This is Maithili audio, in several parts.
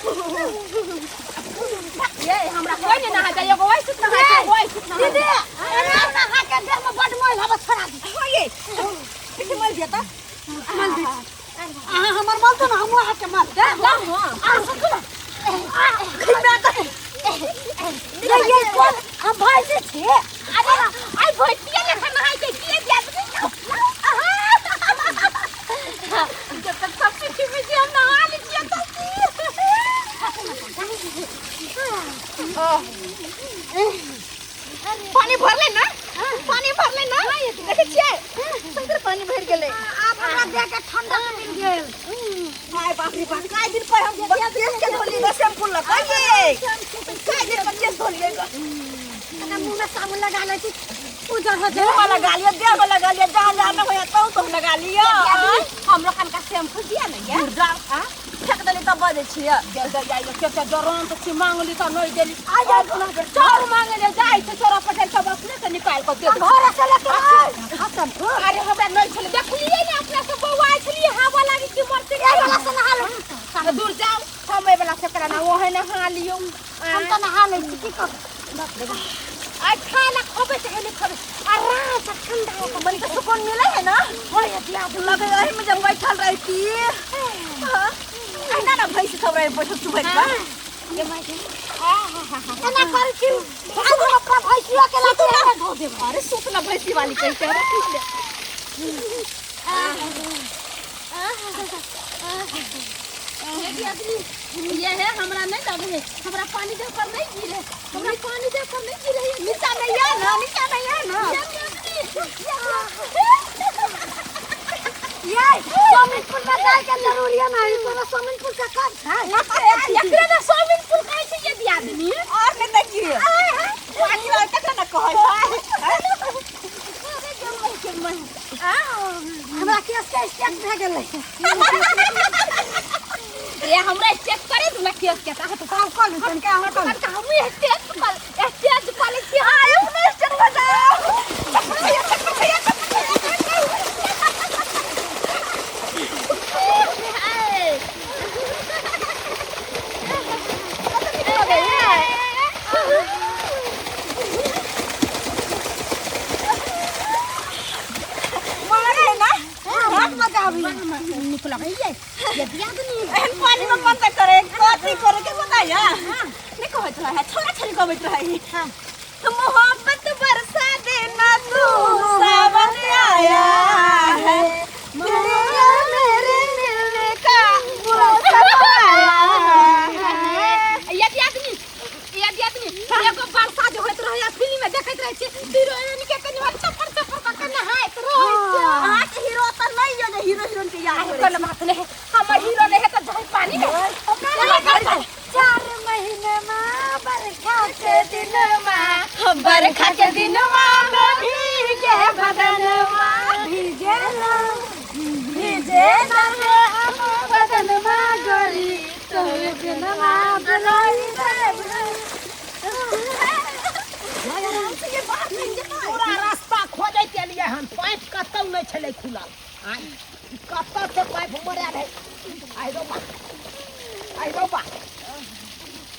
ये हमरा कोई नहीं नहा जाए एगो वैसे नहा जाए वैसे नहा दीदी एना नहा के देह में बड मैल हवा छोड़ा दी। हाँ ये पीछे मल दिया था। मल दे। अहाँ हमर मल दो ना, हमहूँ अहाँके मल देब। अहाँ सुतू ना। ये ये कोन हम भैंसी छी। अरे आई भैंसिया लेखा नहाय छै के दिया जब तक सब पीछे पीछे हम नहा लै छियै तब पानी भरले ना, पानी भरले ना, देखै छियै सगरे पानी भरि गेलै। आब हमरा देह के ठंडा मिल गेल। हाय बाप रे बाप, काय दिन पर हम केस के धोलिए ग शैम्पू लगा ये, काय दिन पर केस धोलिए ग। कना मुँह में साबुन लगा लै छी, उजर हो मुँह में लगा लियो, देह में लगा लियो, जहाँ जहाँ न होया तो तो लगा लियो। हम लोग कनका शैम्पू दिया ना ये जा फेंक देली तब बजै छियै। दे दे जाइए के के जरन तो छी मांगली त नहीं देली। आ जा गुना के चोर मांगे ले जाय छै चोरा पटेल सब अपने से निकाल के दे दे। घर से लेके आय हाँ शैम्पू। अरे हमरा नहीं छले देखलिए ने अपना सब बौआ छलिए हवा लागी कि मरते ए वाला से नहा लो। दूर जाओ, हम ए वाला से करना वो है नहा लियो। हम तो नहा लै छी, की करब। आ खाना खबे चाहे नहीं खबे, आराम से ठंडा हो के मन के सुकून मिले है ना। होय दिया लगे एही में जब बैठल रहती। हाँ, अहिना ना भैंस सब रहे बैठल सुबह का। एना करै छी आज हम अपना भैंसिया के लाते एने धो देब। अरे सुतना भैंसी वाली कहीं के रख ले। ये है हमरा नहीं लगे है, हमरा पानी देह पर नहीं गिरे, हमरा पानी देह पर नहीं गिरे। नीचा नहीं है ना, नीचा नहीं है ना। ये स्विमिंग पूल में जाए के जरूरी है नहीं, तोरा स्विमिंग पूल का काम छै। एकरे ना स्विमिंग पूल कहै छै ये आदमी। और नहीं त की पानी वाला तक ना कहै छै। हमरा केस के स्टेप भए गेलै। रे हमरा चेक करे दू ना केस के त तो हम कल तनका हम कल तनका हम स्टेज पर स्टेज पर छी। हां अपने स्टेज पर जाओ। मारे ना बहुत मजा आबी। निक लगैये ये दिया दनी। एहन पानी में मन करे कथी करे के बताया नहीं कहत रहे, छोरा छोरी गबैत रहे। मोहब्बत बरसा देना तू सावन आया है, मेरे मेरे मिलने का मौसम आया है। ये दिया दनी, ये दिया दनी एगो बरसा जे होइत रहै फिल्म में देखैत रहै छी हीरोइन के कनी चप्पर चप्पर क के नहाइत रहै छै। अहाँ के हीरो तऽ नहीं यो जे हीरो हीरोइन के याद अरे कोनो बात नहीं, हमर हीरो नहीं है त जाई पानी में। 4 महीने में बरखा के दिन में, बरखा के दिन में भीगे बदनवा, भीगे ना भीगे ना हम बदनवा गोरी तोरे बिनवा बुलाई देब। पूरा रास्ता खोजैत एलियै हन, पाइप कतौ नहि छलै खुलल। आइ कतऽ से पाइप मरायल है। आइ रौ बा, आइ रौ बा,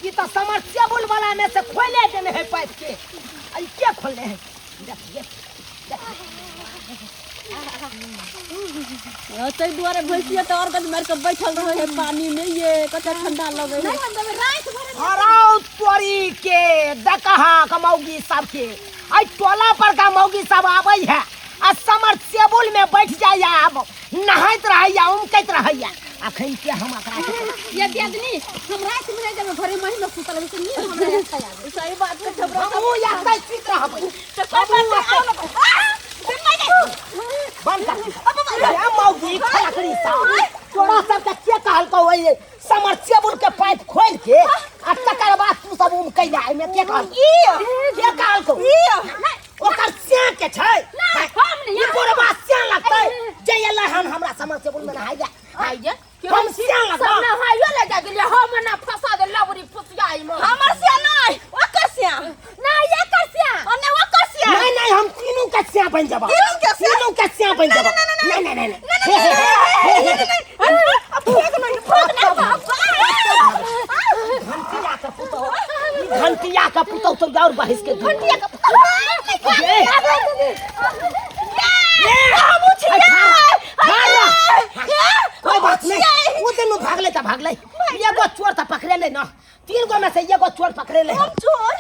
ई तऽ समरसेबुल वाला में से खोले देने है पाइप के। आई के खोलने है देखिए। ताहि दुआरे भैंसिया तऽ और गज मारि कऽ बैठल रहै है पानी में, ये कते ठंडा लगै है। अरौ तोरी के देखहा कमौगी सबके, आई टोला पर का मौगी सब आबै है आ समरसेबुल में बैठ जाइया, आब नहाइत रहैया उमकैत रहैया। अखन के हम एकरा के ये दियादनी हम रात में नहीं जब घरे महीना सुतल रहै छै, नींद हमरा अच्छा आबै। सही बात छै, हमरा हमहूँ एतै सुति रहबै। तऽ कोइ बात नहि, आउ ना। बंद कर। ए मौगी खलकड़ी सब, तोरा सबके के कहलकौ ओहि समरसेबुल के पाइप खोलि के आ तकर बाद तू सब उमकैला? एहिमे के कहलकौ? के कहलकौ? ओकर स्याह के छै। हम नहीं। ई बुढ़बा स्याह लगतै जे एलै हन हमरा समरसेबुल में नहाइ जा। आइए हम स्याह सब लगबौ। नहाइयो ले जा गेलियै, हम ना फंसा दे लबरी फुसियाई में। हमर स्याह नहि, ओकर स्याह। ना एकर स्याह। ओ नहि, ओकर स्याह। नहीं नहीं, हम तीनों के स्याह बन जाबा। तीनों के स्याह? तीनों के स्याह बन जाबा। नहीं नहीं नहीं नहीं। नहीं, नहीं, नहीं, नहीं, नहीं, नहीं, नहीं, नहीं, नहीं, के पुतौ तो और बहिस के घंटिया के पुतौ ए, कोई बात नहीं वो दिन भागले त भागले एगो चोर त पकड़े ले ना तीन गो में से एगो चोर पकड़े ले हम चोर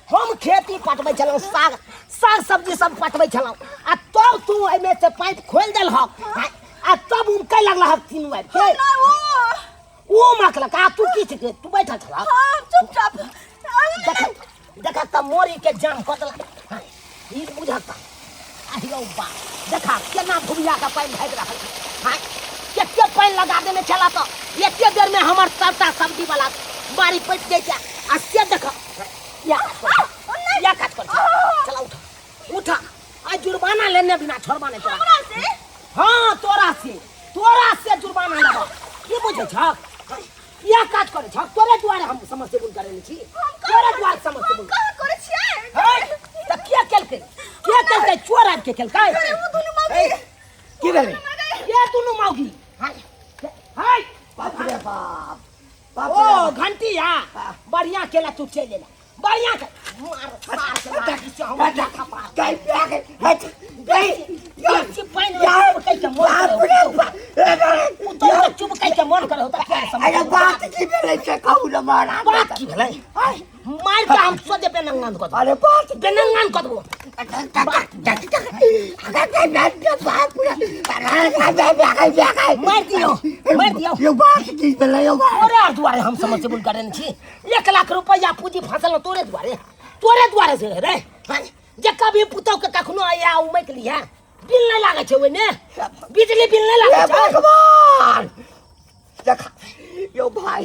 हम खेती पटबै छलहुँ साग साग सब्जी सब पटबै छलहुँ आ तब तू एहिमे से पाइप खोलि देलहक आ तब उमकै लगलहक तीनू आबि के ना वो ओ मकलक आ तू की छिके तू बैठल छलहक हम चुपचाप देख देख त मोरी के जाम कऽ देलक हाँ, ई बुझक त आहिरो बा देखा केना भुबिया के पानि भागि रहल छै हाँ कते पानि लगा देने छला तऽ एते देर में हमर सबटा सब्जी वाला बाड़ी पटि जाइ छै आ से देख या या काज कर चला उठ उठ आ जुर्माना लेने बिना छोड़बा नहीं तोरा हमरा से हाँ तोरा से जुर्माना लेबा की बुझै छक या काज करै छक तोरे दुआरे हम समस्तीपुर करै छी तोरे दुआरे समस्तीपुर कहाँ करै छियै है तऽ किया केलकै किया केलकै चोर आबि के केलकै अरे वो दुनू मौगी की भेलै ये दुनू मौगी हाय हाय बाप रे बाप बाप ओ रे बाप। घंटी आ बढ़िया केला तू चलि एला बढ़िया के मार मार के मार के हम माथा पार गई प्या गई हट गई बेसी पानि मे चुपकै के मन बाप करे रे बाप उतर के चुपकै के मन करे होता क्या समझ अरे बात की भेलै से कहू ने महाराज बात की भेलै मार के हम सोझे बेनंगान कऽ देबो अरे बात बेनंगान कऽ देबो मार दियौ मार दियौ यो बात की भेलै यो बात तोरे आर दुआरे हम समस्तीपुर करेने छी 1 लाख रुपैआ पूंजी फसल तोरे दुआरे तोरे दुआरे से रे हाँ, जे कभी पुतौ के कखनो आया उमक लिया बिल नहीं लागै छै ओहिमे बिजली बिल नहीं हे लागै छै भगवान देखा यो भाई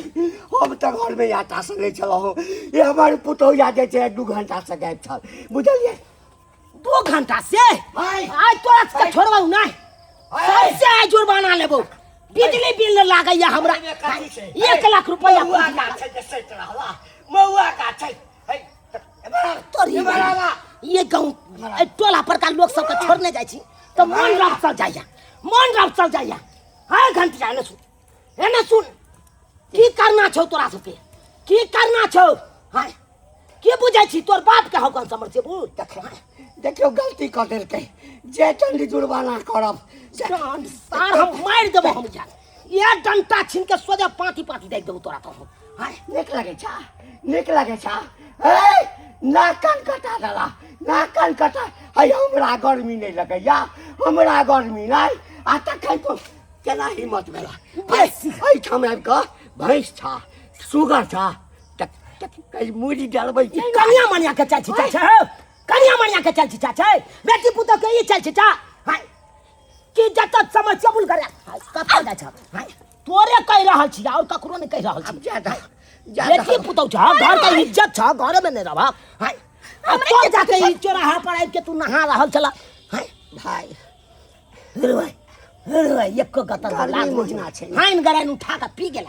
हम तऽ घरमे आटा सनै छलहुँ ये हमर पुतोहिया जे छै 2 घंटा से गायब छल बुझलियै 2 घंटा से भाई आइ तोरा के छोड़बौ नहीं सबसे आइ जुर्माना लेबौ बिजली बिल नहीं लागैया हमरा कथी छै? 1 लाख रुपैआ महुआ पूंजी गाछ छै जे सटि रहला महुआ गाछ छै है, तोरी एम्हर आबा। ये गाँव एहि टोला परका लोक सबके छोड़ने जाइ छी तऽ मन रपसल जाइया मन रपसल जाइया है घंटिया एने सुन एने सुन की करना छौ तोरा सबके की करना छौ हाँ की बुझै छी तोर बाप के हौ समर्थिपुर देखियौ गलती कऽ देलकै जे चंडी जुर्माना करब सार हम मारि देबो हम यार ये डंटा छीन के सोझे पाँति पाँति दे देबो तोरा तो हम हाँ नीक लगै छ नीक लगै छ हे नाक कान कटा देला नाक कान कटा है हमरा गर्मी नहि लगैया हमरा गर्मी नहि आ तखन तो केना हिम्मत भेला बेसी। एहिठाम आबि कऽ भैंस छ सुगर छ तक मुड़ी डलबै ई कनिया मनिया के चल छी चाचा हौ कनिया मनिया के चल छी चाचा बेटी पुतोह के ई चल छी चा हाय कि जत समस्या बुल करे हाय, कतऽ जाइ छ हाय तोरे कहि रहल छी और ककरो नहि कहि रहल छी ज्यादा ज्यादा बेटी पुतोह छ घर के इज्जत छ घरे में नहि रहब हाय आ तोर जाके ई चौराहा पर आबि के तू नहा रहल छला हाय भाई रे भाई रे भाई एको गतर गर्मी लाज महीना छै। हाइन गराइन उठा के पी गेला।